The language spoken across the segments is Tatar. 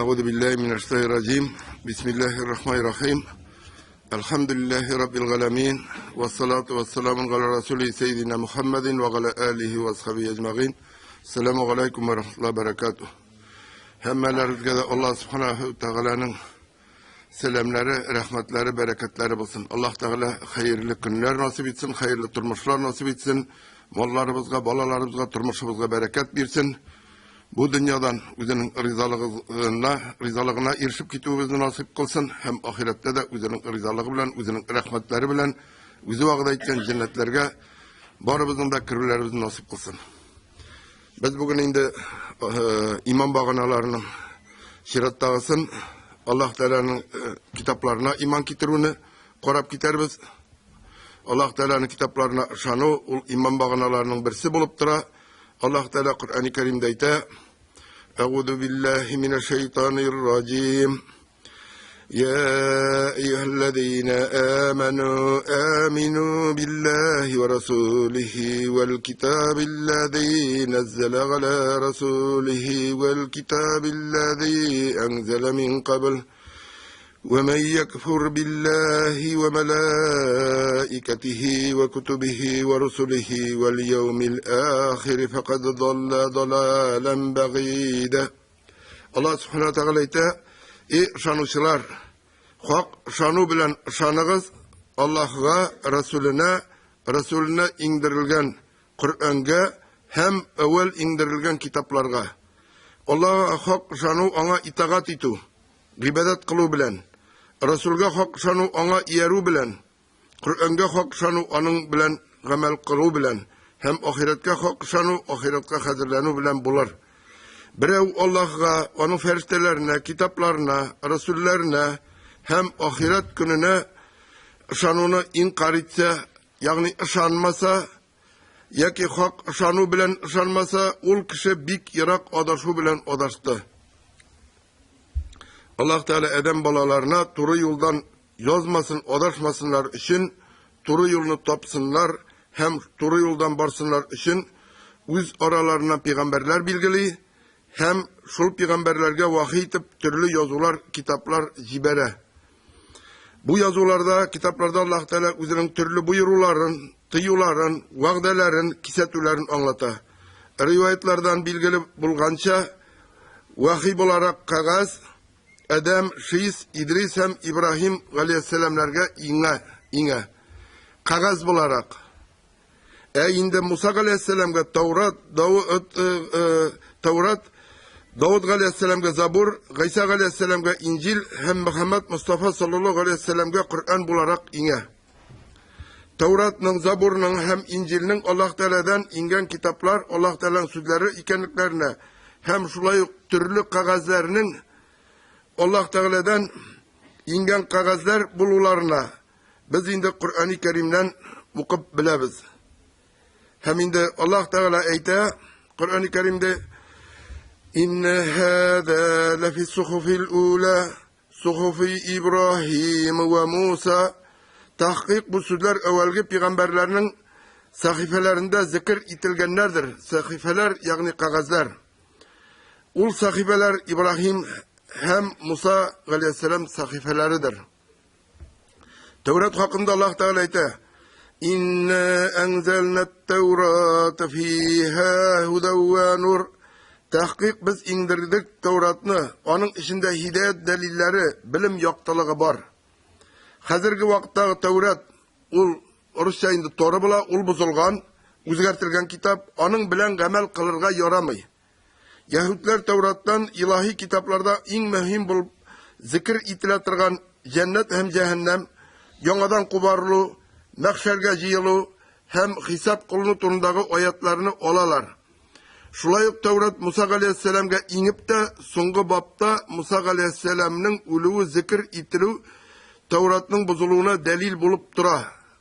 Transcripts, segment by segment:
Әгъузу биллаһи минәш шайтанир раҗим. Бисмиллаһир рахманир рахим. Әлхәмдүлиллаһи раббил галәмин. Вассалату вассаламу галя расули сәйдина Мухаммадин ва галя алихи ва асхаби әҗмәгыйн. Ассаламу алейкум ва рахматуллаһи баракатуһ. Һәммәләрегезгә дә Аллаһ субханаһу ва тәгаләнең сәламнәре, рәхмәтләре, бәрәкәтләре булсын. Аллаһ Тәгалә хәерле көннәр насыйп итсен, хәерле тормышлар насыйп итсен. Малларыбызга, балаларыбызга, тормышыбызга бәрәкәт бирсен. Бу дөньядан үзенең ризалыгына, ризалыгына ирешеп китүебезне насыйп кылсын һәм ахирәттә дә үзенең ризалыгы белән, үзенең рәхмәтләре белән үзе вәгъдә иткән җәннәтләргә барыбызның да керүләребезне насыйп кылсын. Без бүген инде э, иман баганаларының чираттагысын Аллаһ Тәгаләнең э, китапларына иман китерүне карап китәрбез. Аллаһ Тәгаләнең китапларына ышану ул иман баганаларының берсе булып тора. Аллаһ Тәгалә Коръәни Кәримдә әйтә: Әгуду биллаһи минәш шайтанир раҗим. يا أيها الذين آمنوا آمنوا بالله ورسوله والكتاب الذي نزل على رسوله والكتاب الذي أنزل من قبل ومن يكفر بالله وملائكته وكتبه ورسله واليوم الآخر فقد ضل ضلالا بعيدا. Аллаһ Субхана Тәгалә әйтә: "Эй ышанучылар, хак ышану белән ышаныгыз Аллаһга, Расуленә, Расуленә иңдерелгән Коръәнгә һәм әүвәл иңдерелгән китапларга. Аллаһка хак ышану аңа итагать итү, гыйбадәт кылу белән, Расулгә хак ышану аңа иярү белән, Коръәнгә хак ышану аның белән гамәл кылу белән һәм ахирәткә хак ышану ахирәткә хәзерләнү белән булыр. Берәү Аллаһга, аның фәрештәләренә, китапларына, расулләренә һәм ахирәт көненә ышануны инкарь итсә, ягъни ышанмаса, яки хак ышану белән ышанмаса, ул кеше бик ерак адашу белән адашты. Аллаһ Тәгалә адәм балаларына туры юлдан язмасын, адашмасыннар өчен, туры юлны тапсыннар һәм туры юлдан барсыннар өчен үз араларыннан пигамбәрләр билгели һәм шул пигамбәрләргә вахи итеп төрле язулар, китаплар җибәрә. Бу язуларда, китапларда Аллаһ Тәгалә үзенең төрле боеруларын, тыюларын, вәгъдәләрен, кисәтүләрен аңлата. Риваятлардан билгеле булганча, вахи буларак кәгазь Адәм, Шис, Идрис һәм Ибраһим галәйһиссәламнәргә иңә, иңә. Кәгазь буларак. Ә инде Муса галәйһиссәламгә Таурат, Давыт, э, э, Таурат, Давыт галәйһиссәламгә Забур, Гайса галәйһиссәламгә Инҗил һәм Мөхәммәд Мустафа саллаллаһу галәйһиссәламгә Коръән буларак иңә. Тауратның, Забурның һәм Инҗилнең Аллаһ Тәгаләдән иңгән китаплар, Аллаһ Тәгаләнең сүзләре икәнлекләренә һәм шулай ук төрле кәгазьләрнең Аллаһ Тәгаләдән иңгән кәгазьләр булуларына без инде Коръәни Кәримнән укып беләбез. Һәм инде Аллаһ Тәгалә әйтә Коръәни Кәримдә: Инна һаза лафи сухуфил ула Сухуфи Ибраһим вә Муса. Тәхкыйк бу сүзләр әүвәлге пигамбәрләрнең сәхифәләрендә зикер ителгәннәрдер. Сәхифәләр, ягъни кәгазьләр. Ул сәхифәләр Ибраһим һәм Муса галәйһиссәлам сәхифәләредер. Тәүрат хакында Аллаһ Тәгалә әйтә: Инна анзална ат-Таурата фиха һуда ва нур. Тәхкыйк без иңдердек Тәүратны, аның эчендә һидаят дәлилләре, белем яктылыгы бар. Хәзерге вакыттагы Тәүрат ул русча инде Тора була, ул бозылган, үзгәртелгән китап, аның белән гамәл кылырга ярамый. Яһүдләр Тәүраттан илаһи китапларда иң мөһим булып зикер ителә торган җәннәт һәм җәһәннәм, яңадан кубарылу, мәхшәргә җыелу һәм хисап кылыну турындагы аятларны алалар. Шулай ук Тәүрат Муса галәйһиссәламгә иңеп тә, соңгы бабта Муса галәйһиссәламнең үлүе зикер ителү Тәүратның бозылуына дәлил булып тора.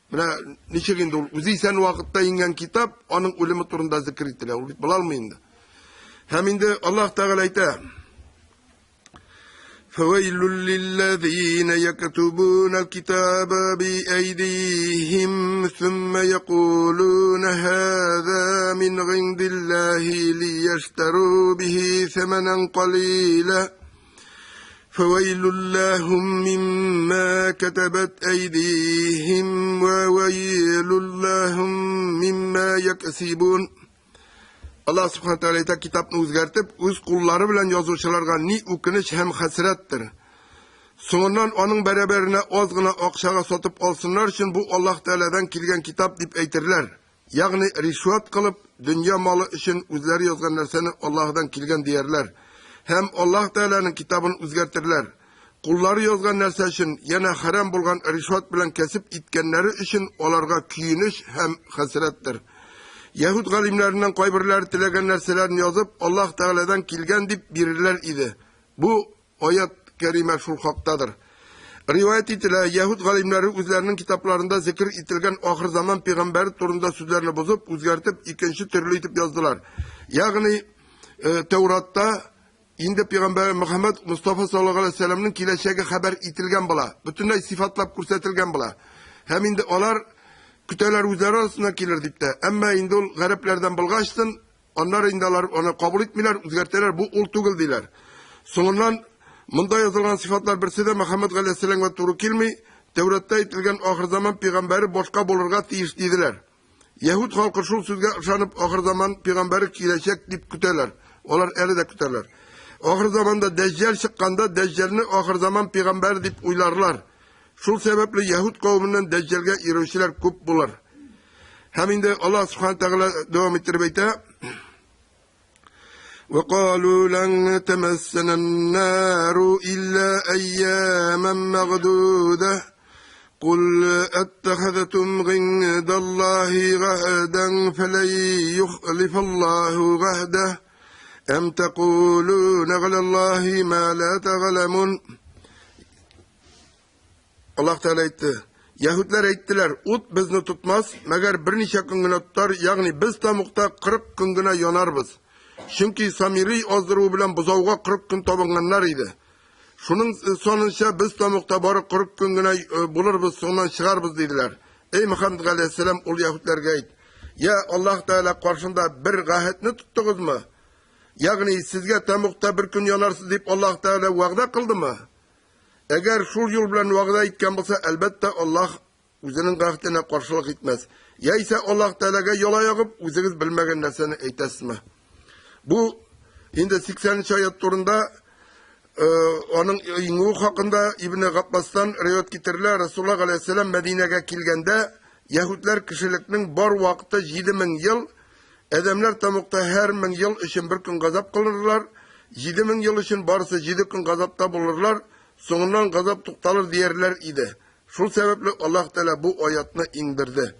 Менә ничек инде ул үзе исән вакытта иңгән китап, аның үлеме турында зикер ителә. Ул бит була алмый инде. Һәм инде Аллаһ Тәгалә әйтә: فويل للذين يكتبون الكتاب بأيديهم ثم يقولون هذا من عند الله ليشتروا به ثمنا قليلا. فويل لهم مما كتبت أيديهم وويل لهم مما يكسبون. Аллаһ Субхану Тәгалә әйтә, китапны үзгәртеп, үз куллары белән язучыларга ни үкенеч һәм хәсрәттер. Соңыннан аның бәрабәренә аз гына акчага сатып алсыннар өчен бу Аллаһ Тәгаләдән килгән китап дип әйтерләр. Ягъни ришвәт кылып, дөнья малы өчен үзләре язган нәрсәне Аллаһыдан килгән диярләр. Һәм Аллаһ Тәгаләнең китабын үзгәртерләр. Куллары язган нәрсә өчен, янә хәрам булган ришвәт белән кәсеп иткәннәре өчен аларга көенеч һәм хәсрәттер. Яһүд галимнәреннән кайберләре теләгән нәрсәләрен язып, Аллаһ Тәгаләдән килгән дип бирерләр иде. Бу аят кәримә шул хактадыр. Риваять ителә, яһүд галимнәре үзләренең китапларында зикер ителгән ахыр заман пәйгамбәре турында сүзләрне бозып, үзгәртеп, икенче төрле итеп яздылар. Ягъни, Тәүратта инде пәйгамбәр Мөхәммәд Мустафа саллаллаһу алейһи вәсәлләмнең киләчәге хәбәр ителгән була. Бөтенләй сыйфатлап күрсәтелгән була. Һәм инде алар көтәләр үзләре арасыннан килер дип тә. Әмма инде ул гарәпләрдән булгачтын, аннары инде алар аны кабул итмиләр, үзгәртәләр, бу ул түгел диләр. Соңыннан монда язылган сыйфатлар берсе дә Мөхәммәд галәйһиссәламгә туры килми, Тәүратта әйтелгән ахырзаман пәйгамбәре башка булырга тиеш диделәр. Яһүд халкы шул сүзгә ышанып, ахырзаман пәйгамбәре киләчәк дип көтәләр. Алар әле дә көтәләр. Ахырзаманда Дәҗҗал чыкканда, Дәҗҗалны ахырзаман пәйгамбәре дип уйларлар. Шул сәбәпле яһүд кавеменнән Дәҗҗалгә йөрүчеләр күп булыр. Һәм инде Аллаһ Субхану Тәгалә дәвам иттереп әйтә: وقالوا لن تمسنا النار إلا أياما مغدودة قل اتخذتم عند الله عهدا فلن يخلف الله عهده أم تقولون على الله ما لا تعلمون. Аллаһ Тәгалә әйтте, Яһүдләр әйттеләр, ут безне тотмас, мәгәр берничә көн генә тотар, ягъни без тамукта 40 көн генә янарбыз. Чөнки Самири аздыруы белән бозауга 40 көн табынганнар иде. Шуның санынча без тамукта бары 40 көн генә булырбыз, соңыннан чыгарбыз диделәр. Эй Мөхәммәд галәйһиссәлам, ул яһүдләргә әйт: Я Аллаһ Тәгалә каршында бер гаһедне тоттыгызмы? Ягъни сезгә тәмугта бер көн янарсыз дип Аллаһ Тәгалә вәгъдә кылдымы? Әгәр шул юл белән вәгъдә иткән булса, әлбәттә, Аллаһ үзенең гаһденә каршылык итмәс. Яисә Аллаһ Тәгаләгә яла ягып, үзегез белмәгән нәрсәне әйтәсезме? Бу инде 80 нче аят турында э, аның иңүе хакында Ибн Габбастан риваять китерелә. Расулуллаһ галәйһиссәлам Мәдинәгә килгәндә, яһүдләр кешелекнең бар вакыты 7000 ел, Адәмнәр тәмугта һәр 1000 ел өчен бер көн газап кылырлар, 7000 ел өчен барысы җиде көн газапта булырлар, соңыннан газап тукталыр диярләр иде. Шул сәбәпле Аллаһ Тәгалә бу аятны иңдерде.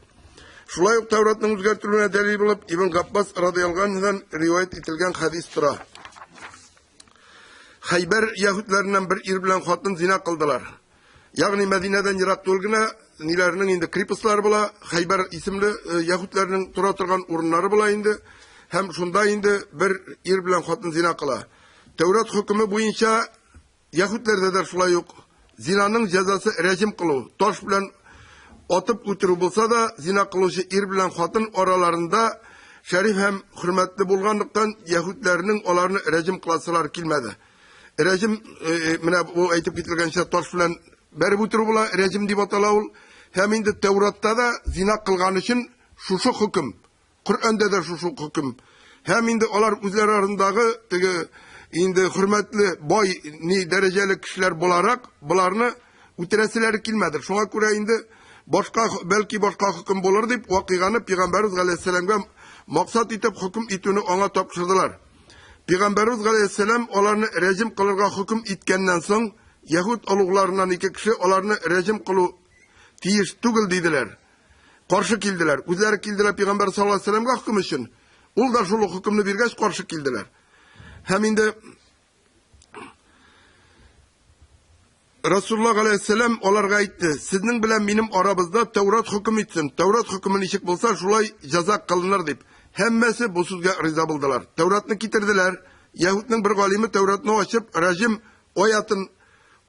Шулай ук Тәүратның үзгәртелүенә дәлил булып Ибн Габбас радыяллаһу анһудан риваять ителгән хәдис тора. Хәйбәр яһүдләреннән бер ир белән хатын зина кылдылар. Ягъни Мәдинәдән ерак түгел генә ниләрнең инде крепостьлары була, Хәйбәр исемле яһүдләрнең тора торган урыннары була инде. Һәм шунда инде бер ир белән хатын зина кыла. Тәүрат хөкеме буенча яһүдләрдә дә шулай ук зинаның җәзасы рәҗим кылу, таш белән атып үтерү булса да, зина кылучы ир белән хатын араларында шәриф һәм хөрмәтле булганлыктан яһүдләрнең аларны рәҗим кыласылары килмәде. Рәҗим менә бу әйтеп кителгәнчә таш белән бәреп үтерү була, рәҗим дип атала ул. Һәм инде Тәүратта да зина кылган өчен шушы хөкем, Коръәндә дә шушы хөкем. Һәм инде алар үзләре арасындагы теге инде хөрмәтле, бай, ни дәрәҗәле кешеләр буларак, боларны үтерәселәре килмәде. Шуңа күрә инде башка, бәлки башка хөкем булыр дип, вакыйганы Пәйгамбәрбез галәйһиссәламгә максат итеп хөкем итүне аңа тапшырдылар. Пәйгамбәрбез галәйһиссәлам аларны рәҗим кылырга хөкем иткәннән соң, яһүд олугларыннан ике кеше аларны рәҗим кылу тиеш түгел диделәр. Каршы килделәр. Үзләре килделәр пәйгамбәр саллаллаһу алейһи вәсәлләмгә хөкем өчен. Ул да шул ук хөкемне биргәч каршы килделәр. Һәм инде Расулла галәйһиссәлам аларга әйтте, сезнең белән минем арабызда Тәүрат хөкем итсен. Тәүрат хөкеме ничек булса, шулай җәза кылыныр дип. Һәммәсе бу сүзгә риза булдылар. Тәүратны китерделәр. Яһүднең бер галиме Тәүратны ачып, рәҗим аятын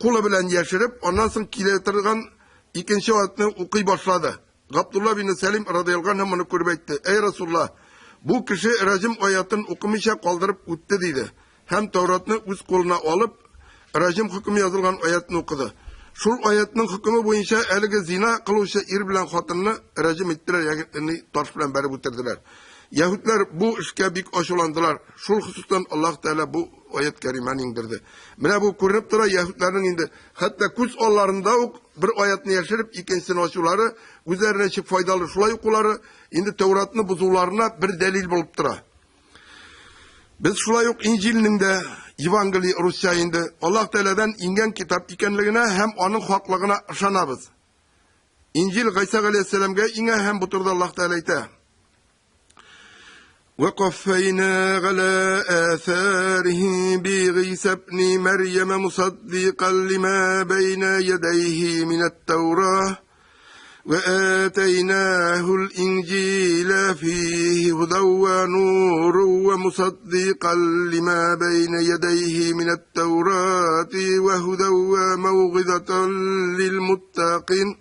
кулы белән яшереп, аннан соң килә торган икенче аятны укый башлады. Габдулла бин Сәлим радыяллаһу анһу моны күреп әйтте: "Әй Расулла, бу кеше рәҗим аятын укымыйча калдырып үтте", диде. Һәм Тәүратны үз кулына алып, рәҗем хөкеме язылган аятны укыды. Шул аятның хөкеме буенча әлеге зина кылучы ир белән хатынны рәҗем иттеләр, ягъни таш белән бәреп үтерделәр. Яһүдләр бу эшкә бик ачуландылар. Шул хосустан Аллаһ Тәгалә бу аят кәримәне иңдерде. Менә бу күренеп тора, яһүдләрнең инде хәтта күз алларында ук бер аятны яшереп, икенчесен ачулары, үзләренә ничек файдалы шулай укулары, инде Тәүратны бозуларына бер дәлил булып тора. Без шулай ук Инҗилнең дә, Евангелие русча инде, Аллаһ Тәгаләдән иңгән китап икәнлегенә һәм аның хаклыгына ышанабыз. Инҗил Гайсә галәйһиссәламгә иңә һәм бу турыда Аллаһ Тәгалә әйтә. وقفينا على آثاره بعيسى ابن مريم مصدقا لما بين يديه من التوراة وآتيناه الإنجيل فيه هدى ونور ومصدقا لما بين يديه من التوراة وهدى وموعظة للمتقين.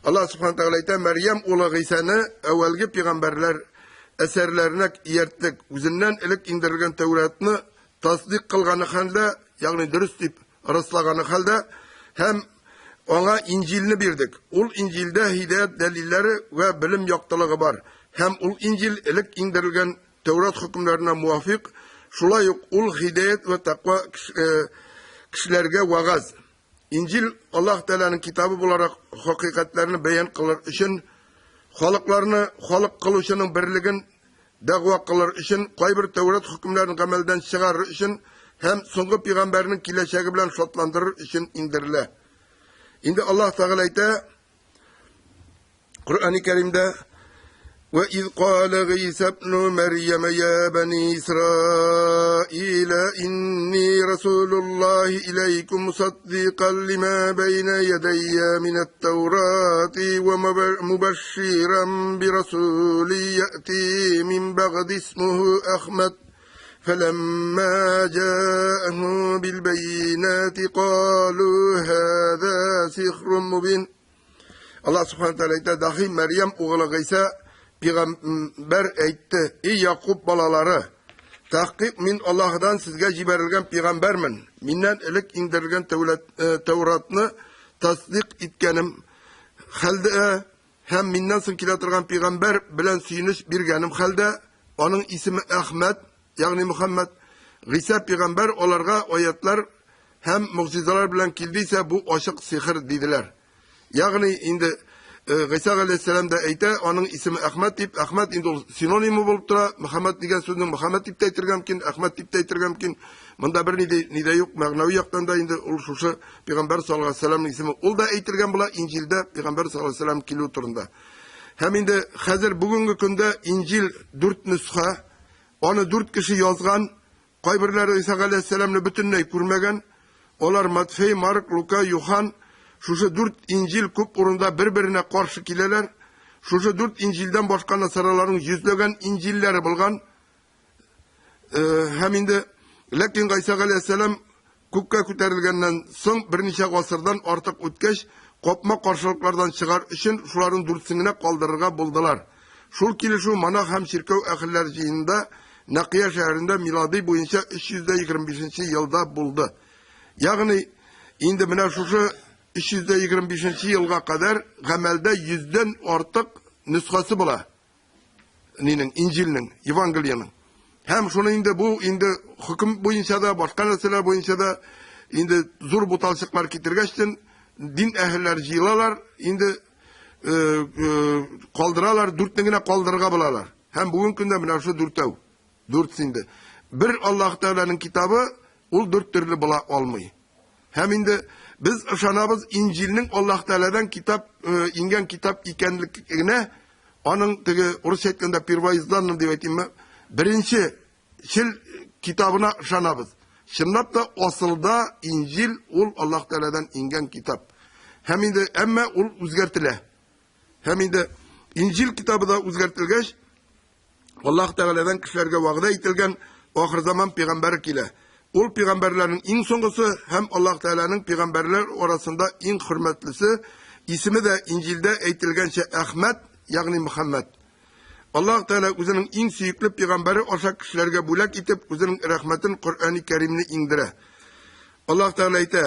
Аллаһ Субхану Тәгалә әйтә, Мәрьям улы Гыйсаны әүвәлге пәйгамбәрләр әсәрләренә иярттек. Үзеннән элек иңдерелгән Тәүратны тасдыйк кылганы хәлдә, ягъни дөрес дип раслаганы хәлдә һәм аңа Инҗилне бирдек. Ул Инҗилдә һидаят дәлилләре вә белем яктылыгы бар. Һәм ул Инҗил элек иңдерелгән Тәүрат хөкемнәренә муафик, шулай ук ул һидаят вә тәкъва кешеләргә вәгазь. Инҗил Аллаһ Тәгаләнең китабы буларак хакыйкатьләрне бәян кылыр өчен, халыкларны халык кылучының берлеген дәгъва кылыр өчен, кайбер Тәүрат хөкемнәрен гамәлдән чыгарыр өчен һәм соңгы пигамбәрнең киләчәге белән шатландырыр өчен иңдерелә. Инде Аллаһ Тәгалә әйтә, Коръәни Кәримдә Вә из калә Гыйса ибн Мәрьям я бани Исраил инни расулуллаһи иләйкум мусаддикан лима бәйнә ядәйя минәт Тәүрати ва мубашширан бирасули яти мин бәгъди исмуху Әхмәд فلما جاءهم بالبينات قالوا هذا سحر مبين. Аллаһ Субхану Тәгалә әйтә, дахи Мәрьям угылы Гыйса пигамбәр әйтте, эй Якуб балалары, тәхкыйк мин Аллаһыдан сезгә җибәрелгән пигамбәрмен. Миннән элек иңдерелгән Тәүратны тасдыйк иткәнем хәлдә һәм миннән соң килә торган пигамбәр белән сөенеч биргәнем хәлдә, аның исеме Әхмәд, ягъни Мөхәммәд. Гыйса пигамбәр аларга аятлар һәм могҗизалар белән килде исә, бу ачык сихер, диделәр. Ягъни инде Гыйса галәйһиссәлам да әйтә, аның исеме Әхмәд дип, Әхмәд инде ул синонимы булып тора, Мөхәммәд дигән сүзнең Мөхәммәд дип тә әйтергә мөмкин, Әхмәд дип тә әйтергә мөмкин. Монда берни дә ни дә юк, мәгънәви яктан да инде ул шушы Пәйгамбәр саллаллаһу алейһи вәсәлламның исеме. Ул да әйтелгән була Инҗилдә Пәйгамбәр саллаллаһу алейһи вәсәллам килү турында. Һәм инде хәзер бүгенге көндә Инҗил дүрт нөсхә, аны дүрт кеше язган, кайберләре Иса галәйһиссәламне бөтенләй күрмәгән. Алар Матфей, Марк, Лука, Юхан. Шушы дүрт Инҗил күп урында бер-беренә каршы киләләр. Шушы дүрт Инҗилдән башка насараларның йөзләгән Инҗилләре булган. Һәм инде ләкин Гайсә галәйһиссәлам күккә күтәрелгәннән соң берничә гасырдан артык үткәч, капма-каршылыклардан чыгар өчен шуларның дүртсен генә калдырырга булдылар. Шул килешү монах һәм чиркәү әһелләре җыенында Нәкыя шәһәрендә милади буенча 325 нче елда булды. Ягъни инде менә шушы 325 нче елга кадәр гамәлдә йөздән артык нөсхәсе була. Нинең, Инҗилнең, Евангелиянең. Һәм шуны инде бу инде хөкем буенча да, башка нәрсәләр буенча да инде зур буталчыклар китергәчтен дин әһелләре җыелалар, инде калдыралар, дүртне генә калдырырга булалар. Һәм бүген көндә менә шушы дүртәү. Дүрт инде. Бер Аллаһ Тәгаләнең китабы ул дүрт төрле була алмый. Һәм инде без ышанабыз Инҗилнең Аллаһ Тәгаләдән китап, иңгән китап икәнлегенә, аның теге урысча әйткәндә первоизданным дип әйтимме, беренче чел китабына ышанабыз. Чынлап та асылда Инҗил ул Аллаһ Тәгаләдән иңгән китап. Һәм инде әмма ул үзгәртелә. Һәм инде Инҗил китабы да үзгәртелгәч, Аллаһ Тәгаләдән кешеләргә вәгъдә ителгән ахырзаман пәйгамбәре килә. Ул пәйгамбәрләрнең иң соңгысы һәм Аллаһ Тәгаләнең пәйгамбәрләр арасында иң хөрмәтлесе, исеме дә Инҗилдә әйтелгәнчә Әхмәд, ягъни Мөхәммәд. Аллаһ Тәгалә үзенең иң сөекле пәйгамбәре аша кешеләргә бүләк итеп үзенең рәхмәтен Коръәни Кәримне иңдерә. Аллаһ Тәгалә әйтә: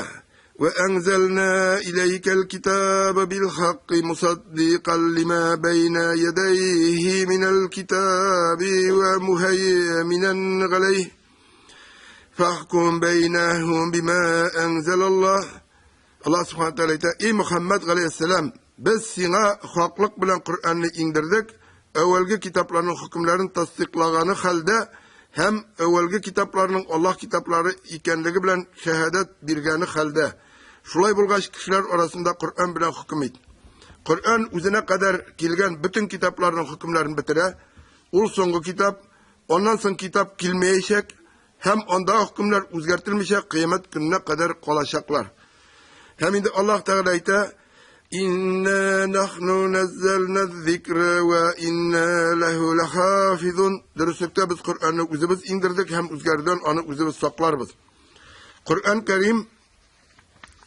"Вә әнзәлнә иләйкәл китаба бил хакки мусаддикан лима бәйнә ядәйһи минәл китаби вә муһәйминән галәйһ. Фахкум бәйнәһум бима әнзәлаллаһ." Аллаһ Субхану Тәгалә әйтә: "Эй Мөхәммәд галәйһиссәлам, без сиңа хаклык белән Коръәнне иңдердек, әүвәлге китапларның хөкемнәрен тасдыйклаганы хәлдә һәм әүвәлге китапларның Аллаһ китаплары икәнлеге белән шәһадәт биргәне хәлдә. Шулай булгач, кешеләр арасында Коръән белән хөкем ит. Коръән үзенә кадәр килгән бөтен китапларның хөкемнәрен бетерә. Ул соңгы китап, аннан соң китап килмәячәк һәм андагы хөкемнәр үзгәртелмичә кыямәт көненә кадәр калачаклар. Һәм инде Аллаһ Тәгалә әйтә, Инна нахну наззална зикра ва инна лаху лахафизун. Дөреслектә без Коръәнне үзебез иңдердек һәм үзгәрүдән аны үзебез сакларбыз. Коръән Кәрим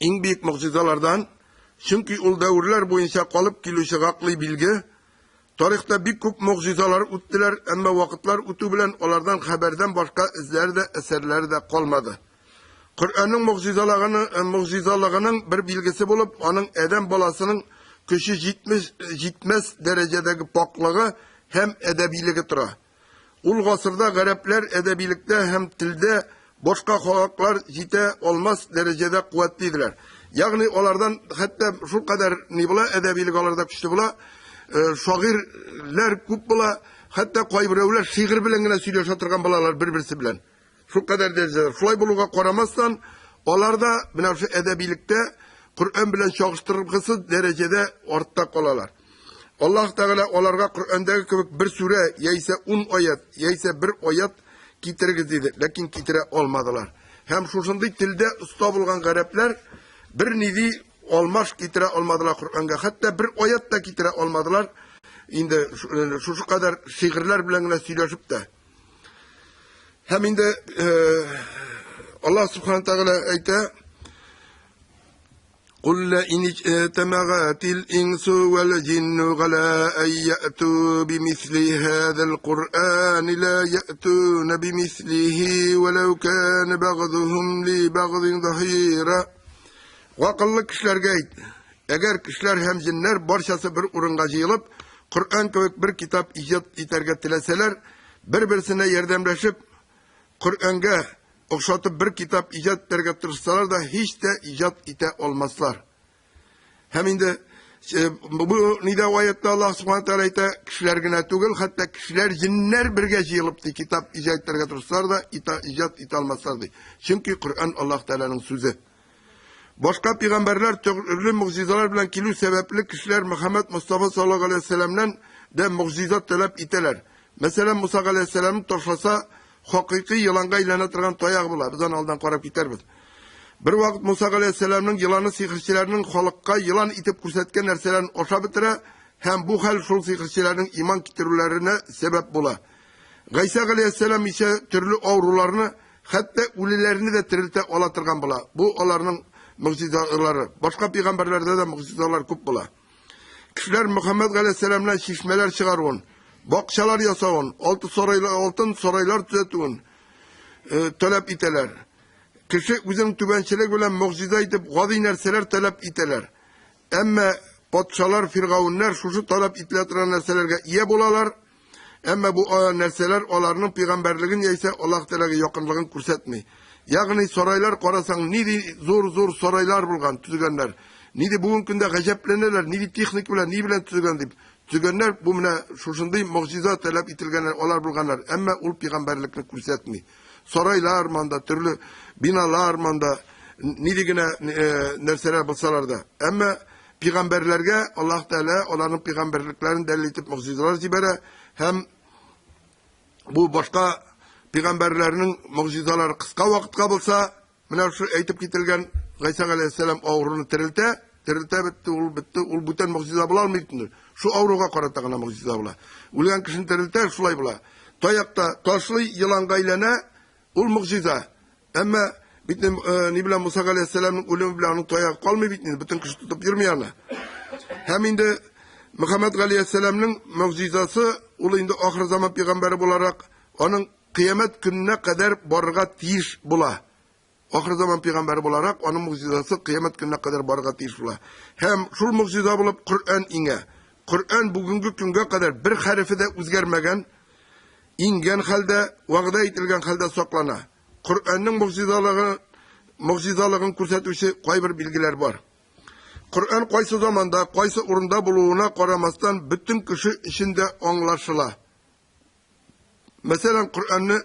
иң бөек могҗизалардан, чөнки ул дәверләр буенча калып килүче гаклый билге. Тарихта бик күп могҗизалар үттеләр, әмма вакытлар үтү белән алардан хәбәрдән башка эзләре дә, әсәрләре дә калмады. Коръәннең могҗизалагыны, могҗизалыгының бер билгесе булып, аның адәм баласының көче җитмеш, җитмәс дәрәҗәдәге пакьлыгы һәм әдәбилеге тора. Ул гасырда гарәпләр әдәбилектә һәм телдә башка халыклар җитә алмас дәрәҗәдә куәтле иделәр. Ягъни алардан хәтта шул кадәр ни була, әдәбилек аларда көчле була, шагыйрьләр күп була, хәтта кайберәүләр шигырь белән генә сөйләшә торган булалар бер-берсе белән. Шул кадәр дәрәҗәдә. Шулай булуга карамастан, алар да менә шул әдәбилектә Коръән белән чагыштыргысыз дәрәҗәдә артта калалар. Аллаһ Тәгалә аларга Коръәндәге кебек бер сүрә яисә ун аят, яисә бер аят китерегез диде, ләкин китерә алмадылар. Һәм шушындый телдә оста булган гарәпләр бер ниди алмаш китерә алмадылар Коръәнгә, хәтта бер аят та китерә алмадылар. Инде шушы кадәр шигырьләр белән генә сөйләшеп тә. Һәм инде Аллаһ Субхану Тәгалә әйтә, قل لئن اجتمعت الإنس والجن على أن يأتوا بمثل هذا القرآن لا يأتون بمثله ولو كان بعضهم لبعض ظهيرا. Гакыллы кешеләргә әйт, әгәр кешеләр һәм җеннәр барчасы бер урынга җыелып, Коръән кебек бер китап иҗат итәргә теләсәләр, бер-берсенә ярдәмләшеп, Коръәнгә охшатып бер китап иҗат итәргә тырышсалар да, һич тә иҗат итә алмаслар. Һәм инде бу нидә аятта Аллаһ Субхану тәгалә әйтә, кешеләр генә түгел, хәтта кешеләр, җеннәр бергә җыелып ди, китап иҗат итәргә тырышсалар да, иҗат итә алмаслар ди. Чөнки Коръән Аллаһ Тәгаләнең сүзе. Башка пигамбәрләр төрле могҗизалар белән килү сәбәпле кешеләр Мөхәммәд Мостафа саллаллаһу галәйһи вәсәләмнән дә могҗиза таләп итәләр. Мәсәлән, Муса галәйһиссәламны ташласа, хакыйкый еланга әйләнә торган таяк була. Без аны алдан карап китәрбез. Бер вакыт Муса галәйһиссәламның еланы сихерчеләрнең халыкка елан итеп күрсәткән нәрсәләрен ашап бетерә һәм бу хәл шул сихерчеләрнең иман китерүләренә сәбәп була. Гайсә галәйһиссәлам исә төрле авыруларны, хәтта үлеләрне дә терелтә ала торган була. Бу аларның могҗизалары. Башка пәйгамбәрләрдә дә могҗизалар күп була. Кешеләр Мөхәммәд галәйһиссәламнән чишмәләр чыгаруын, бакчалар ясавын, алты сарайлар, алтын сарайлар төзәтүен э, таләп итәләр. Кеше үзенең түбәнчелеге белән могҗиза итеп гади нәрсәләр таләп итәләр. Әмма патшалар, фиргауннар шушы таләп ителә торган нәрсәләргә ия булалар. Әмма бу нәрсәләр аларның пәйгамбәрлеген яисә Аллаһ Тәгаләгә якынлыгын күрсәтми. Ягъни сарайлар карасаң, нинди зур-зур сарайлар булган, төзегәннәр. Нинди бүгенге көндә гаҗәпләнәләр, нинди техника белән, ни белән төзегән дип. Төзегәннәр, бу менә шушындый могҗиза таләп ителгәннәр, алар булганнар. Әмма ул пәйгамбәрлекне күрсәтми. Сарайлар монда, төрле биналар монда, нинди генә нәрсәләр булсалар да. Әмма Пигамбәрләргә Аллаһ Тәгалә аларның пигамбәрлекләрен дәлил итеп могҗизалар җибәрә һәм бу башка пигамбәрләрнең могҗизалары кыска вакытка булса, менә шул әйтеп кителгән Гайсә галәйһиссәлам авыруны терелтә, терелтә бетте, ул бетте, ул бүтән могҗиза була алмый бит инде. Шул авыруга карата гына могҗиза була. Үлгән кешене терелтә, шулай була. Таякта ташлый, еланга әйләнә, ул могҗиза. Әмма бит ни белән Муса галәйһиссәламның үлеме белән аның таягы калмый бит инде, бөтен кеше тотып йөрми аны. Һәм инде Мөхәммәд галәйһиссәламның могҗизасы, ул инде ахыр заман пәйгамбәре буларак, аның кыямәт көненә кадәр барырга тиеш була. Ахыр заман пәйгамбәре буларак, аның могҗизасы кыямәт көненә кадәр барырга тиеш була. Һәм шул могҗиза булып Коръән иңә. Коръән бүгенге көнгә кадәр бер хәрефе дә үзгәрмәгән, иңгән хәлдә, вәгъдә ителгән хәлдә саклана. Коръәннең могҗизалыгы могҗизалыгын күрсәтүче кайбер билгеләр бар. Коръән кайсы заманда, кайсы урында булуына карамастан, бөтен кеше өчен дә аңлашыла. Мәсәлән, Коръәнне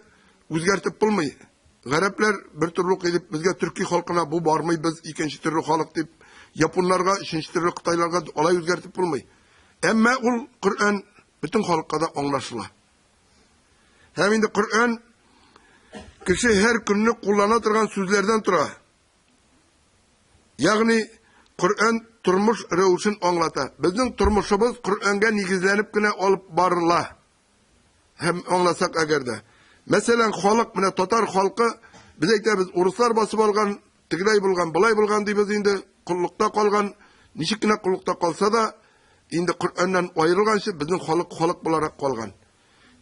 үзгәртеп булмый. Гарәпләр бер төрле укый дип, безгә төрки халкына бу бармый, без икенче төрле халык дип, японнарга, өченче төрле кытайларга алай үзгәртеп булмый. Әмма ул Коръән бөтен халыкка да аңлашыла. Һәм инде Коръән кеше һәр көнне куллана торган сүзләрдән тора. Ягъни Коръән тормыш рәвешен аңлата. Безнең тормышыбыз Коръәнгә нигезләнеп кенә алып барыла. Һәм аңласак әгәр дә. Мәсәлән, халык, менә татар халкы, без әйтәбез, урыслар басып алган, тегеләй булган, былай булган дибез инде, коллыкта калган, ничек кенә коллыкта калса да, инде Коръәннән аерылганчы безнең халык халык буларак калган.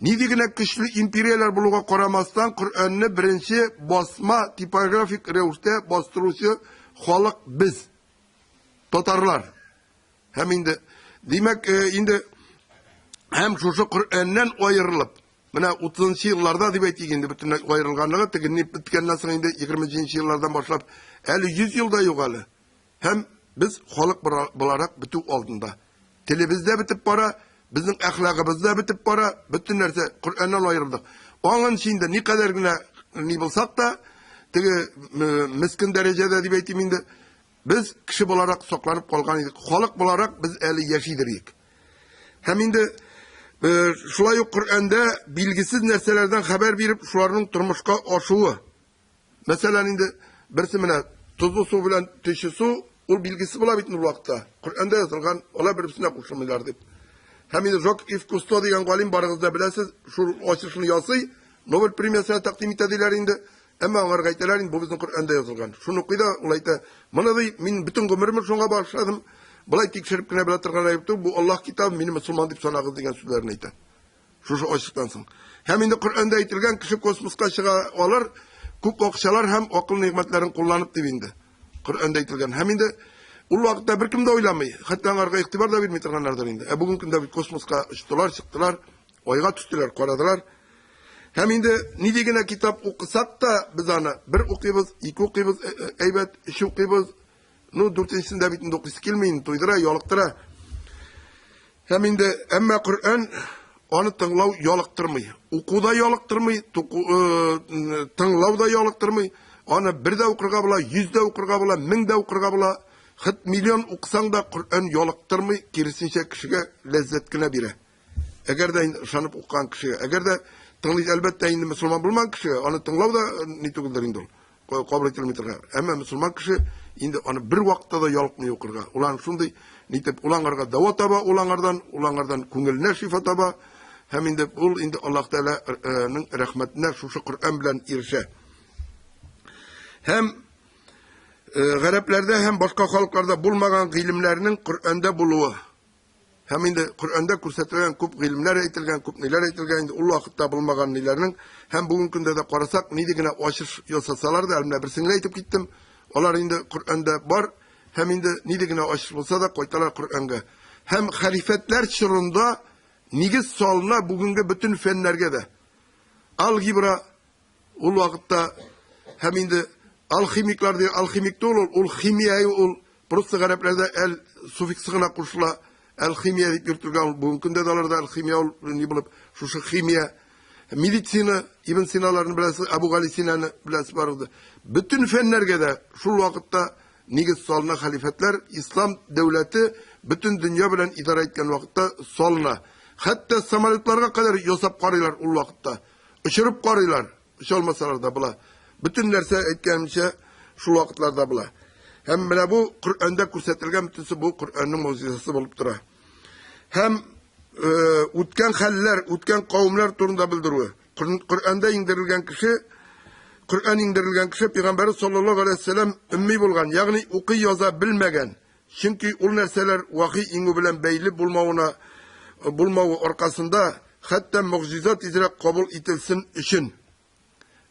Нинди генә көчле империяләр булуга карамастан, Коръәнне беренче басма типографик рәвештә бастыручы халык без, татарлар. Һәм инде, димәк, э, инде һәм шушы Коръәннән аерылып, менә 30 елларда дип әйтик инде бөтенләй аерылганлыгы, теге беткәннән соң инде 20 еллардан башлап, әле 100 ел да юк әле. Һәм без халык буларак бетү алдында. Телебез дә бетеп бара, безнең әхлагыбыз да бетеп бара, бөтен нәрсә Коръәннән аерылдык. Аңынчы инде никадәр генә ни булсак та, теге мескен дәрәҗәдә дип әйтим инде, без кеше буларак сакланып калган идек. Халык буларак без әле яшидер идек. Һәм инде шулай ук Коръәндә билгесез нәрсәләрдән хәбәр биреп, шуларның тормышка ашуы. Мәсәлән, инде берсе менә тозлы су белән төче су, ул билгесез була бит ул вакытта. Коръәндә язылган, алар бер-берсенә кушылмыйлар дип. Һәм инде Жак Ив Кусто дигән галим барыгыз да беләсез, шул ачышны ясый, Нобель премиясенә тәкъдим итә диләр инде. Әмма аңарга әйтәләр инде, бу безнең Коръәндә язылган. Шуны укый да, ул әйтә, моны ди, мин бөтен гомеремне шуңа багышладым. Болай тикшереп кенә белә торган әйбер түгел, бу Аллаһ китабы, мине мөселман дип санагыз дигән сүзләрен әйтә. Шушы ачыктан соң. Һәм инде Коръәндә әйтелгән кеше космоска чыга алыр, күп акчалар һәм акыл нигъмәтләрен кулланып дип инде. Коръәндә әйтелгән. Һәм инде ул вакытта беркем дә уйламый, хәтта аңарга игътибар да бирми торганнардыр инде. Ә бүгенге көндә бит космоска очтылар, чыктылар, айга төштеләр, карадылар. Һәм инде нинди генә китап укысак та, без аны бер укыйбыз, ике укыйбыз, э, э, әйбәт, өч укыйбыз. Ну, дүртенчесендә бит инде укыйсы килми, инде туйдыра, ялыктыра. Һәм инде әмма Коръән аны тыңлау ялыктырмый. Уку да ялыктырмый, э, тыңлау да ялыктырмый. Аны бер дә укырга була, йөз дә укырга була, мең дә укырга була. Хет миллион укысаң да Коръән ялыктырмый, киресенчә кешегә ләззәт кенә бирә. Әгәр дә инде ышанып укыган кешегә, әгәр дә тыңлый, әлбәттә, инде мөселман булмаган кешегә, аны тыңлау да э, ни түгелдер инде ул, кабул ителми торган. Әмма мөселман кеше инде аны бер вакытта да ялыкмый укырга. Ул аны шундый нитеп, ул аңарга дәва таба, ул аңардан, ул аңардан күңеленә шифа таба. Һәм инде ул инде Аллаһ Тәгаләнең рәхмәтенә шушы Коръән белән ирешә. Һәм э, гарәпләрдә һәм башка халыкларда булмаган гыйлемнәрнең Коръәндә булуы. Һәм инде Коръәндә күрсәтелгән күп гыйлемнәр әйтелгән, күп ниләр әйтелгән, инде ул вакытта булмаган ниләрнең һәм бүгенге көндә дә карасак, нинди генә ачыш ясасалар да, әле менә берсен генә әйтеп киттем, алар инде Коръәндә бар, һәм инде нинди генә ачыш булса да, кайталар Коръәнгә. Һәм хәлифәтләр чорында нигез салына бүгенге бөтен фәннәргә дә. Алгебра ул вакытта һәм инде алхимиклар ди, алхимик түгел ул, ул химия ул, просто гарәпләрдә әл суффиксы гына кушыла, алхимия дип йөртелгән ул, бүгенге көндә дә аларда алхимия ул ни булып, шушы химия, медицина, Ибн Синаларны беләсез, Абу Гали Синаны беләсез барыгыз. Бөтен фәннәргә дә шул вакытта нигез салына хәлифәтләр, ислам дәүләте бөтен дөнья белән идарә иткән вакытта салына. Хәтта самолетларга кадәр ясап карыйлар ул вакытта. Очырып карыйлар, оча алмасалар да була. Бөтен нәрсә әйткәнемчә шул вакытларда була. Һәм менә бу Коръәндә күрсәтелгән бөтенесе бу Коръәннең могҗизасы булып тора. Һәм э, үткән хәлләр, үткән кавемнәр турында белдерүе. Коръәндә иңдерелгән кеше Коръән иңдерелгән кеше пәйгамбәрбез саллаллаһу алейһи вәсәлләм өмми булган, ягъни укый яза белмәгән. Чөнки ул нәрсәләр вахи иңү белән бәйле булмавына булмавы аркасында, хәтта могҗиза тизрәк кабул ителсен өчен.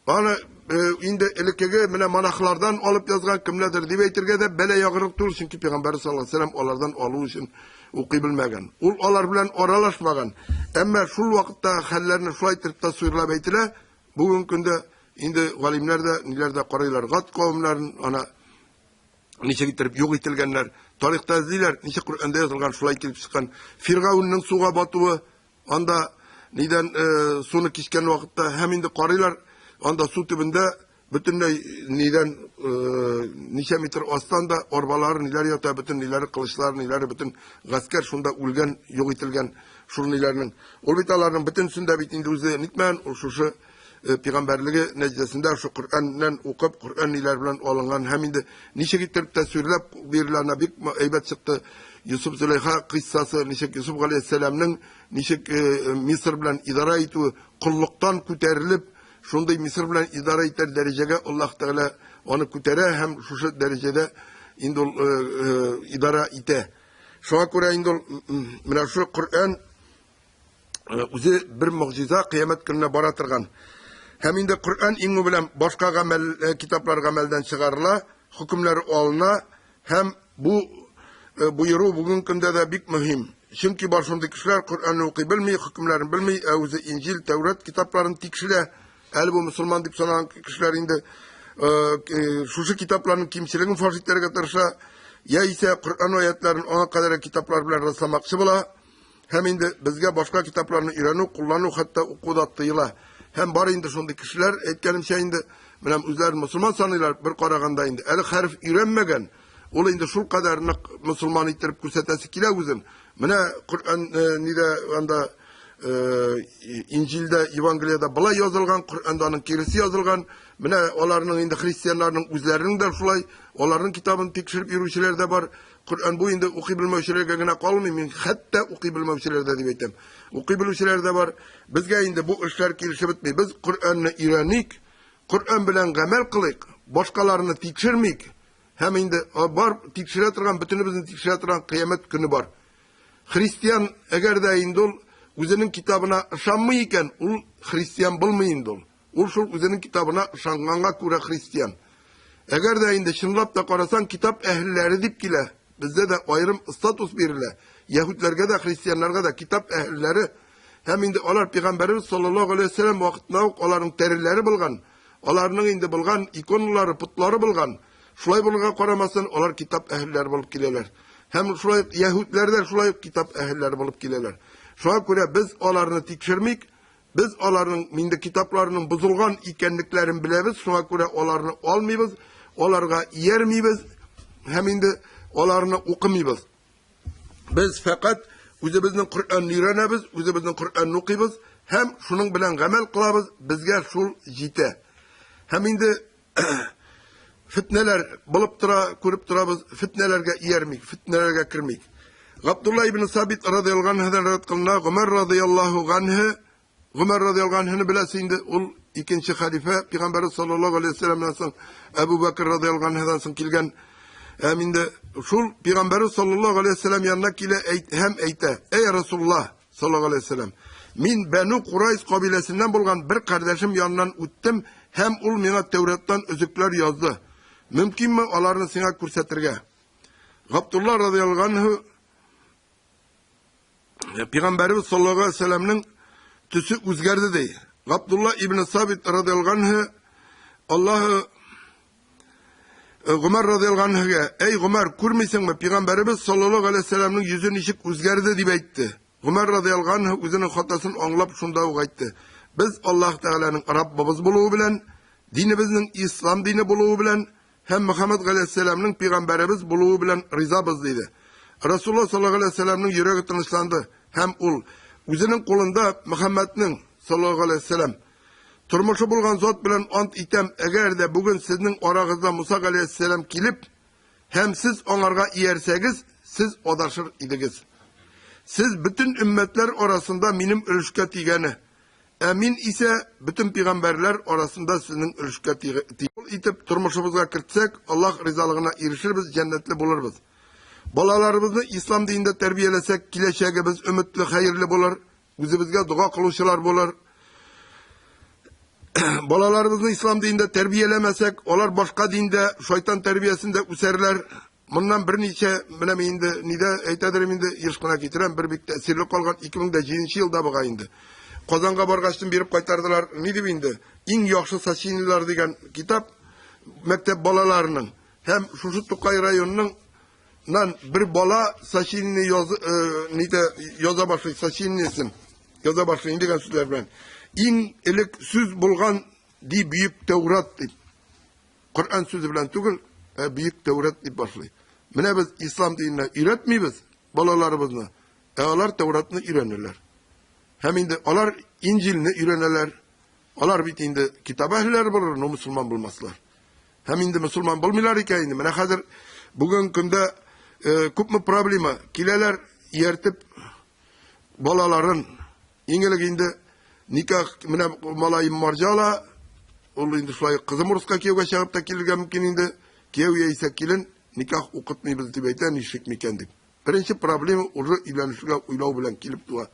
Аны инде элеккеге менә монахлардан алып язган кемнәрдер дип әйтергә дә бәла ягырлык түгел, чөнки пәйгамбәр саллаллаһу алейһи вәсәлләм алардан алу өчен укый белмәгән. Ул алар белән аралашмаган. Әмма шул вакытта хәлләрне шулай итеп тасвирлап әйтелә. Бүгенге көндә инде галимнәр дә, ниләр дә карыйлар. Гад кавемнәрен ана ничек итеп юк ителгәннәр. Тарихта эзлиләр, ничек Коръәндә язылган, шулай килеп чыккан. Фиргаунның суга батуы, анда нидән э, суны кичкән вакытта һәм инде карыйлар, анда су төбендә бөтенләй нидән э, ничә метр астан да арбалары ниләр ята, бөтен ниләре, кылычлар, ниләре, бөтен гаскәр шунда үлгән, юк ителгән шул ниләрнең. Ул бит аларның бөтенесен дә бит инде үзе нитмәгән, ул шушы э, пәйгамбәрлеге нәтиҗәсендә шул Коръәннән укып, Коръән ниләр белән алынган һәм инде ничек иттереп тәсвирләп бирелә, бик әйбәт чыкты. Йосыф Зөләйха кыйссасы, ничек Йосыф галәйһиссәламнең ничек э, Мисыр белән идарә итүе, коллыктан күтәрелеп, шундый Мисыр белән идарә итәр дәрәҗәгә Аллаһ Тәгалә аны күтәрә һәм шушы дәрәҗәдә инде ул э, идарә итә. Шуңа күрә инде ул менә шушы Коръән үзе бер могҗиза кыямәт көненә бара торган. Һәм инде Коръән иңү белән башка гамәл э, китаплар гамәлдән чыгарыла, хөкемнәр алына һәм бу э, боеру бүгенге көндә дә бик мөһим. Чөнки бар шундый кешеләр Коръәнне укый белми, хөкемнәрен белми, ә үзе Инҗил, Тәүрат китапларын тикшерә. Әле бу мөселман дип санаган кешеләр инде э, шушы китапларның кимчелеген фаш итәргә тырыша, яисә Коръән аятларын аңа кадәр китаплар белән расламакчы була. Һәм инде безгә башка китапларны өйрәнү, куллану, хәтта уку да тыела. Һәм бар инде шундый кешеләр, әйткәнемчә инде, менә үзләрен мөселман саныйлар, бер караганда инде әле хәреф өйрәнмәгән, ул инде шул кадәр нык мөселман иттереп күрсәтәсе килә үзен. Менә Коръән э, нидә анда э, Инҗилдә, Евангелиядә былай язылган, Коръәндә аның киресе язылган. Менә аларның инде христианнарның үзләренең дә шулай, аларның китабын тикшереп йөрүчеләр дә бар. Коръән бу инде укый белмәүчеләргә генә калмый, мин хәтта укый белмәүчеләр дә дип әйтәм. Укый белүчеләр дә бар. Безгә инде бу эшләр килешеп бетми. Без Коръәнне өйрәник, Коръән белән гамәл кылыйк, башкаларны тикшермик. Һәм инде бар тикшерә торган, бөтенебезне тикшерә торган кыямәт көне бар. Христиан, әгәр дә инде ул үзенең китабына ышанмый икән, ул христиан булмый инде ул. Ул шул үзенең китабына ышанганга күрә христиан. Әгәр дә инде чынлап та карасаң, китап әһелләре дип килә. Бездә дә аерым статус бирелә. Яһүдләргә дә, христианнарга да китап әһелләре. Һәм инде алар пәйгамбәребез саллаллаһу алейһи вәсәлләм вакытында ук аларның тәреләре булган, аларның инде булган иконалары, потлары булган. Шулай булуга карамастан, алар китап әһелләре булып киләләр. Һәм шулай ук яһүдләр дә шулай ук китап әһелләре булып киләләр. Шуңа күрә без аларны тикшермик, Без аларның инде китапларының бозылган икәнлекләрен беләбез, шуңа күрә аларны алмыйбыз, аларга иярмибез һәм инде аларны укымыйбыз. Без фәкать үзебезнең Коръәнне өйрәнәбез, үзебезнең Коръәнне укыйбыз һәм шуның белән гамәл кылабыз, безгә шул җитә. Һәм инде фетнәләр булып тора, күреп торабыз, фетнәләргә иярмик, фетнәләргә кермик. Габдулла ибн Сабит радияллаһу анһудан риваять кылына, Гомәр радияллаһу анһу, Гомәр радияллаһу анһуны беләсез инде, ул икенче хәлифә, пәйгамбәрбез саллаллаһу алейһи вәсәлләмнән соң, Әбу Бәкр радияллаһу анһудан соң килгән. Һәм инде шул пәйгамбәрбез саллаллаһу алейһи вәсәлләм янына килә һәм әйтә: "Әй Расулуллаһ, Саллаллаһу алейһи вәсәлләм, мин Бәну Курайз кабиләсеннән булган бер кардәшем яныннан үттем һәм ул миңа Тәүраттан өзекләр язды. Мөмкинме аларны сиңа күрсәтергә? Габдулла радияллаһу анһу Пәйгамбәребез саллаллаһу алейһи вәсәлләмнең төсе үзгәрде ди. Габдулла ибн Сабит радияллаһу анһу Аллаһу Э, Гомәр радияллаһу анһуга, "Әй Гомәр, күрмисеңме, пәйгамбәребез саллаллаһу алейһи вәсәлләмнең йөзе ничек үзгәрде?" дип әйтте. Гомәр радияллаһу анһу үзенең хатасын аңлап шунда ук әйтте. Без Аллаһ Тәгаләнең Раббыбыз булуы белән, динебезнең ислам дине булуы белән һәм Мөхәммәд галәйһиссәламнең пәйгамбәребез булуы белән ризабыз, диде. Расулуллаһ саллаллаһу алейһи вәсәлләмнең йөрәге тынычланды һәм ул үзенең кулында Мөхәммәднең саллаллаһу алейһи вәсәлләм Тормышы булган зат белән ант итәм, әгәр дә бүген сезнең арагызда Муса галәйһиссәлам килеп, һәм сез аңарга иярсәгез, сез адашыр идегез. Сез бөтен өммәтләр арасында минем өлешкә тигәне, ә мин исә бөтен пигамбәрләр арасында сезнең өлешкә тигән. Итеп тормышыбызга кертсәк, Аллаһ ризалыгына ирешербез, җәннәтле булырбыз. Балаларыбызны ислам динендә тәрбияләсәк, киләчәгебез өметле, хәерле булыр. Үзебезгә дога кылучылар булыр. Балаларыбызны ислам динендә тәрбияләмәсәк, алар башка диндә, шайтан тәрбиясендә үсәрләр. Моннан берничә, менә мин инде нидә әйтәдерем инде, еш кына китерәм, бер бик тәэсирле калган 2007 елда бугай инде. Казанга баргачтын биреп кайтардылар. Ни дип инде? Иң яхшы сочинениеләр дигән китап мәктәп балаларының һәм шушы Тукай районының нан бер бала сочинение яз, нидә яза башлый, сочинениесен яза башлый дигән сүзләр белән. Иң элек сүз булган ди бөек Тәүрат дип. Коръән сүзе белән түгел, ә бөек Тәүрат дип башлый. Менә без ислам диненә өйрәтмибез балаларыбызны, ә алар Тәүратны өйрәнәләр. Һәм инде алар Инҗилне өйрәнәләр. Алар бит инде китап әһелләре булыр, но мөселман булмаслар. Һәм инде мөселман булмыйлар икән инде. Менә хәзер бүген көндә э, күпме проблема киләләр ияртеп балаларын. Иң элек инде никах менә малаем марҗа ала, ул инде шулай кызым урыска кияүгә чыгып та килергә мөмкин инде. Кияү яисә килен никах укытмыйбыз дип әйтә, ничек микән дип. Беренче проблема уже өйләнешергә уйлау белән килеп туа.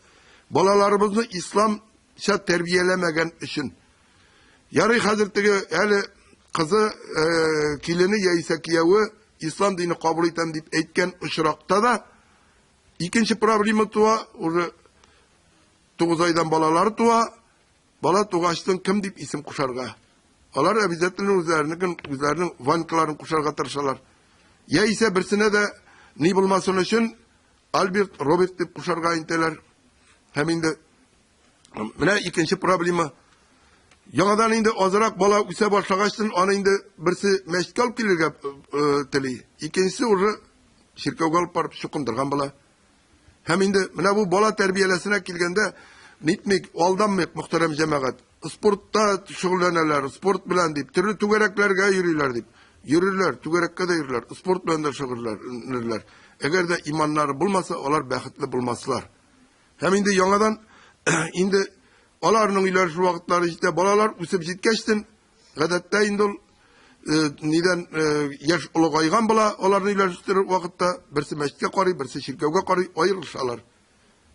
Балаларыбызны исламча тәрбияләмәгән өчен. Ярый хәзер теге әле кызы, э, килене яисә кияве ислам дине кабул итәм дип әйткән очракта да икенче проблема туа, уже 9 айдан балалар туа. Бала тугачтын кем дип исем кушарга? Алар обязательно үзләренекен, үзләренең Ванькаларын кушарга тырышалар. Яисә берсенә дә ни булмасын өчен Альберт, Роберт дип кушарга интәләр. Һәм инде менә икенче проблема. Яңадан инде азрак бала үсә башлагачтын, аны инде берсе мәчеткә алып килергә э, тели, икенчесе уже чиркәүгә алып барып чукындырган була. Һәм инде менә бу бала тәрбияләсенә килгәндә, нитмик, алданмыйк, мөхтәрәм җәмәгать. Спортта шөгыльләнәләр, спорт белән дип, төрле түгәрәкләргә йөриләр дип. Йөрерләр, түгәрәккә дә йөрерләр, спорт белән дә шөгыльләнерләр. Әгәр дә иманнары булмаса, алар бәхетле булмаслар. Һәм инде яңадан инде аларның өйләнешү вакытлары җитә, балалар үсеп җиткәчтен, гадәттә инде ул э, нидән э, яшь олыгайган була, аларны өйләнештерер вакытта берсе мәчеткә карый, берсе чиркәүгә карый, аерылышалар.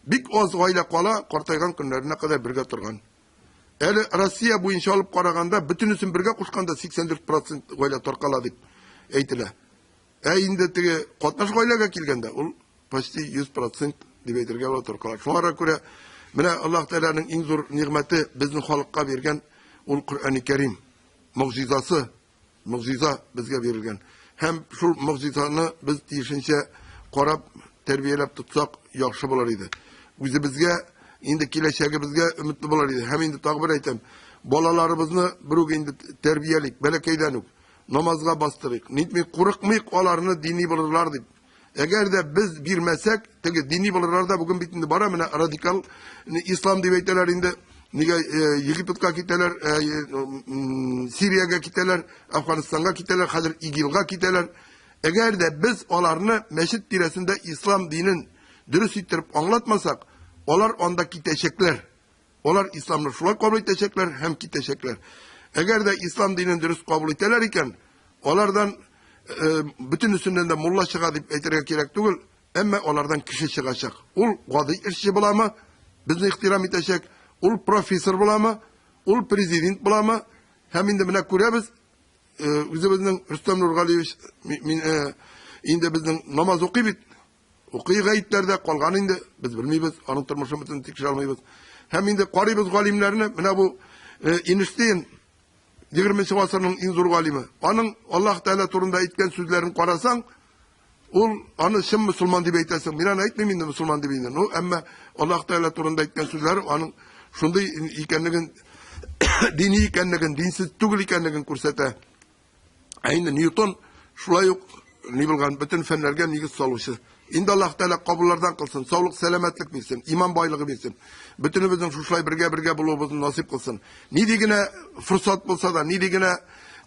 Бик аз гаилә кала, картайган көннәренә кадәр бергә торган. Әле Россия буенча алып караганда, бөтенесен бергә кушканда 84% гаилә таркала дип әйтелә. Ә инде теге катнаш гаиләгә килгәндә, ул почти 100% дип әйтергә була торкалар. Шуңа күрә менә Аллаһ Тәгаләнең иң зур нигъмәте безнең халыкка биргән ул Коръәни Кәрим могҗизасы, могҗиза безгә бирелгән. Һәм шул могҗизаны без тиешенчә карап, тәрбияләп тотсак, яхшы булыр иде. Үзебезгә инде киләчәгебезгә өметле булыр иде. Һәм инде тагы бер әйтәм, балаларыбызны берүк инде тәрбиялик, бәләкәйдән үк. Намазга бастырыйк. Нитмик, курыкмыйк аларны дини булырлар дип. Әгәр дә без бирмәсәк, теге дини булырлар да бүген бит инде бара менә радикал ислам дип әйтәләр инде. Нигә э, Египетка китәләр, э, Сириягә китәләр, Афганистанга китәләр, хәзер ИГИЛга китәләр. Әгәр дә без аларны мәчет тирәсендә ислам динен дөрес иттереп аңлатмасак, алар анда китәчәкләр. Алар исламны шулай кабул итәчәкләр һәм китәчәкләр. Әгәр дә ислам динен дөрес кабул итәләр икән, алардан э, бөтенесеннән дә мулла чыга дип әйтергә кирәк түгел, әмма алардан кеше чыгачак. Ул гади эшче буламы, безне ихтирам итәчәк, ул профессор буламы, ул президент буламы, һәм инде менә күрәбез, э, үзебезнең Рөстәм Нургалиевич мин, э, инде безнең намаз укый бит, Укый гаетләрдә калган инде, без белмибез, аның тормышын бөтен тикшерә алмыйбыз. Һәм инде карыйбыз галимнәрне, менә бу э, Эйнштейн 20 гасырның иң зур галиме. Аның Аллаһ Тәгалә турында әйткән сүзләрен карасаң, ул аны чын мөселман дип әйтәсең. Мин аны әйтмим инде мөселман дип инде. Ну, әмма Аллаһ Тәгалә турында әйткән сүзләре аның шундый икәнлеген, дини икәнлеген, динсез түгел икәнлеген күрсәтә. Ә инде Ньютон шулай ук ни булган, бөтен фәннәргә нигез салучы. Инде Аллаһ Тәгалә кабуллардан кылсын, саулык, сәламәтлек бирсен, иман байлыгы бирсен. Бөтенебезнең шушылай бергә-бергә булуыбызны насыйп кылсын. Нинди генә форсат булса да, нинди генә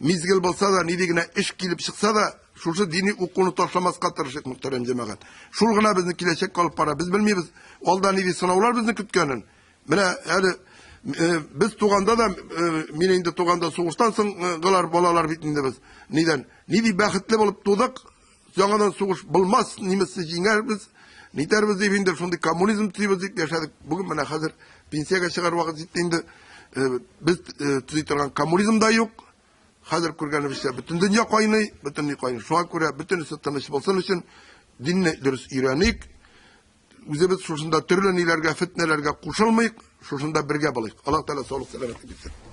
мизгел булса да, нинди генә эш килеп чыкса да, шушы дини укуны ташламаска тырышыйк, мөхтәрәм җәмәгать. Шул гына безне киләчәккә алып бара. Без белмибез, алда нинди сынаулар безне көткәнен. Менә әле э, без туганда да, э, мин инде туганда сугыштан соң э, гылар балалар бит инде без. Нидән? Нинди бәхетле булып тудык. Яңадан сугыш булмас, немецны җиңәрбез. Нитәрбез дип инде шундый коммунизм төзибез дип яшәдек. Бүген менә хәзер пенсиягә чыгар вакыт җитте инде. Без төзи торган коммунизм да юк. Хәзер күргәнебезчә, бөтен дөнья кайный, бөтен ни кайный. Шуңа күрә бөтенесе тыныч булсын өчен динне дөрес өйрәник. Үзебез шушында төрле ниләргә, фетнәләргә кушылмыйк, шушында бергә булыйк. Аллаһ Тәгалә саулык, сәламәтлек бирсен.